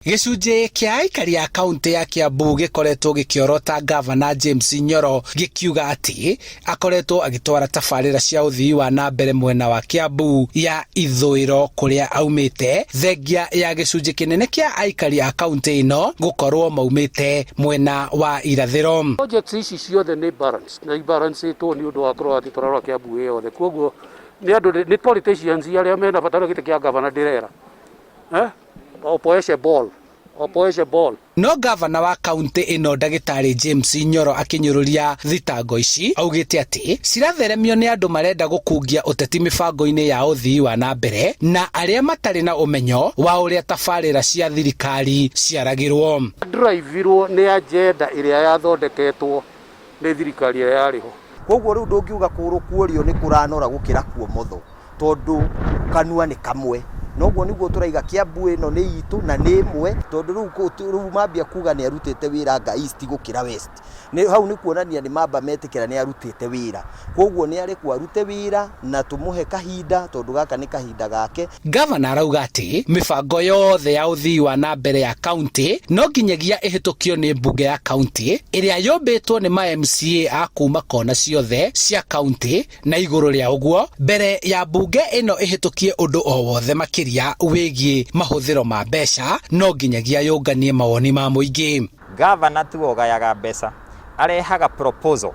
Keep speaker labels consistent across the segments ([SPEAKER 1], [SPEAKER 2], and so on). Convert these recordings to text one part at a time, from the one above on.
[SPEAKER 1] Gĩcunjĩ kĩa aikari a kaũntĩ ya Kiambu gĩkoretwo gĩkĩorota ngavana James Nyoro gĩkiuga atĩ akoretwo agĩtwara tabarĩra cia ũthii wa na mbere mwena wa Kiambu ya ithũĩro kũrĩa aumĩte, thengia ya gĩcunjĩ kĩnene kĩa aikari a kaũntĩ ĩno gũkorwo maumĩte mwena wa irathĩro.
[SPEAKER 2] Projects ici ciothe nĩ balance na ibalancĩtwo nĩ ũndũ wa kũrora atĩ tũrarora Kiambu ĩ yothe. Koguo nĩ andũ nĩ politicians arĩa mena bata na gĩtĩ kĩa gavana ndĩrera, eh? Opoeshe ball, opoeshe ball.
[SPEAKER 1] No ngavana wa kaũntĩ ĩno ndagĩtarĩ James Nyoro akĩnyũrũria thitango ici augĩte atĩ ciratheremio nĩ andũ marenda gũkungia ũteti mĩbango-inĩ ya ũthii wa na mbere na arĩa matarĩ na ũmenyo wa ũrĩa tabarĩra cia thirikari ciaragĩrwo.
[SPEAKER 2] Drivirwo nĩ agenda ĩrĩa yathondeketwo nĩ thirikari ĩrĩa yarĩ ho.
[SPEAKER 3] Koguo rĩu ndũngiuga kũgũrũ kuorio nĩ kũranora gũkĩra kuomotho, tondũ kanua nĩ kamwe. Noguo nĩguo tũraiga Kiambu ĩno nĩ itũ na nĩ ĩmwe, tondũ rĩu mambia kuga nĩ arutĩte wĩra anga East gũkĩra West. Nĩ hau nĩ kuonania nĩ mamba metĩkĩra nĩ arutĩte wĩra. Koguo nĩ arekwo arute wĩra na tũmũhe kahinda, tondũ gaka nĩ kahinda gake.
[SPEAKER 1] Gavana arauga atĩ mĩbango yothe ya ũthii wa na mbere ya kaunti no nginyagia ĩhĩtũkio nĩ mbunge ya kaunti ĩrĩa yũmbĩtwo nĩ ma MCA a kuma kona ciothe cia kaunti, na igũrũ rĩa ũguo mbere ya mbunge ĩno ĩhĩtũkie ũndũ o wothe makĩria wĩgiĩ mahũthĩro ma mbeca no nginyagia yũnganie mawoni ma mũingĩ.
[SPEAKER 4] Gavana tiwe ũgayaga mbeca, arehaga proposal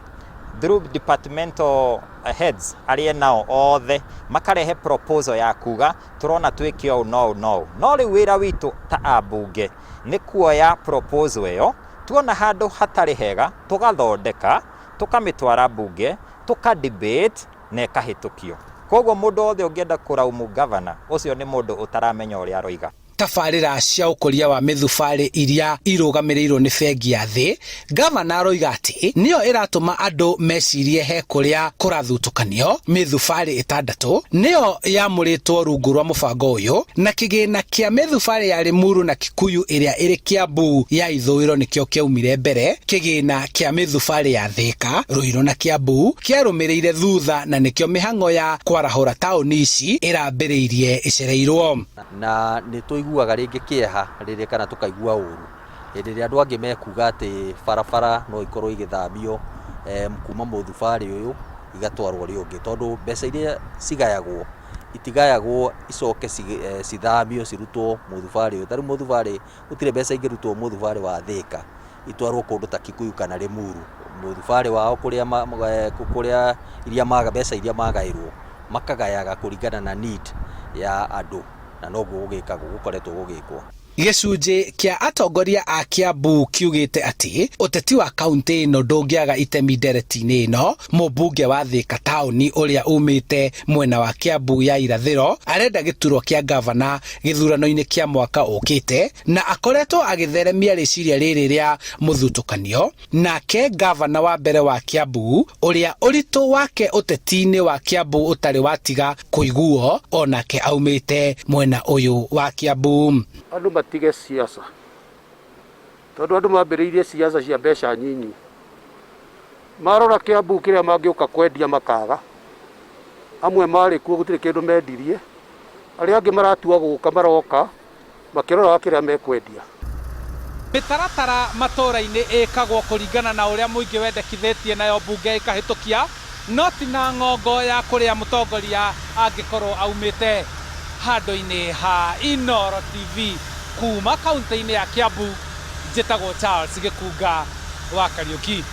[SPEAKER 4] through departmental heads arĩa nao othe makarehe proposal ya kuga tũrona twĩke ũũ no ũũ no ũũ. No rĩu wĩra witũ ta ambunge nĩ kuoya proposal ĩyo, tuona handũ hatarĩ hega tũgathondeka, tũkamĩtwara mbunge, tũka debate na ĩkahĩtũkio. Koguo mũndũ wothe ũngĩenda kũraumu gavana ũcio nĩ mũndũ ũtaramenya ũrĩa aroiga.
[SPEAKER 1] Tabarĩra cia ũkũria wa mĩthubarĩ iria irũgamĩrĩirwo nĩ bengi ya thĩ, gavana aroiga atĩ nĩyo ĩratũma andũ mecirie he kũrĩa kũrathutũkanio. Mĩthubarĩ 6 nĩyo yamũrĩtwo rungu rwa mũbango ũyũ, na kĩgĩna kĩa mĩthubarĩ ya Limuru na Kikuyu ĩrĩa ĩrĩ Kiambu ya ithũĩro nĩkĩo kĩaumire mbere. Kĩgĩna kĩa mĩthubarĩ ya Thika, Ruiru na Kiambu kĩarũmĩrĩire thutha, na nĩkĩo mĩhang'o ya kwarahũra taũni ici ĩrambĩrĩirie ĩcereirwo.
[SPEAKER 3] Na nĩ tũiguaga rĩngĩ kĩeha rĩrĩa kana tũkaigua ũru hĩndĩ ĩrĩa andũ angĩ mekuga atĩ barabara no ikorwo igĩthamio kuma mũthubarĩ ũyũ igatwarwo ũrĩa ũngĩ, tondũ mbeca iria cigayagwo itigayagwo icoke cithamio cirutwo mũthubarĩ ũyũ. Ta rĩu mũthubarĩ, gũtirĩ mbeca ingĩrutwo mũthubarĩ wa Thika itwarwo kũndũ ta Kikuyu kana Limuru. Mũthubarĩ wao kũrĩa kũrĩa iria mbeca iria magaĩrwo makagayaga kũringana na need ya andũ, na noguo gũgĩkagwo, gũkoretwo gũgĩkwo.
[SPEAKER 1] Gĩcunjĩ kĩa atongoria a Kiambu kiugĩte atĩ ũteti wa kaunti ĩno ndũngĩaga itemi ndereti-inĩ ĩno. Mũmbunge wa Thika taũni ũrĩa umĩte mwena wa Kiambu ya irathĩro arenda gĩturwa kĩa ngavana gĩthurano-inĩ kĩa mwaka ũkĩte, na akoretwo agĩtheremia rĩciria rĩrĩ rĩa mũthutũkanio. Nake ngavana wa mbere wa Kiambu ũrĩa ũritũ wake ũteti-inĩ wa Kiambu ũtarĩ watiga kũiguo, onake aumĩte mwena ũyũ wa Kiambu.
[SPEAKER 2] Andũ matige siasa, tondũ andũ mambĩrĩirie siasa cia mbeca nyinyi. Marora Kiambu kĩrĩa mangĩũka kwendia makaga, amwe marĩ kuo gũtirĩ kĩndũ mendirie, arĩa angĩ maratua gũka maroka makĩroraga kĩrĩa mekwendia.
[SPEAKER 1] Mĩtaratara matũũra-inĩ ĩkagwo kũringana na ũrĩa mũingĩ wendekithĩtie, nayo mbunge ĩkahĩtũkia, no ti na ng'ongo ya kũrĩa mũtongoria angĩkorwo aumĩte. Handũ-inĩ ha Inooro TV kuma kaunti-inĩ ya Kiambu, njĩtagwo Charles Gĩkunga wa Kariũki.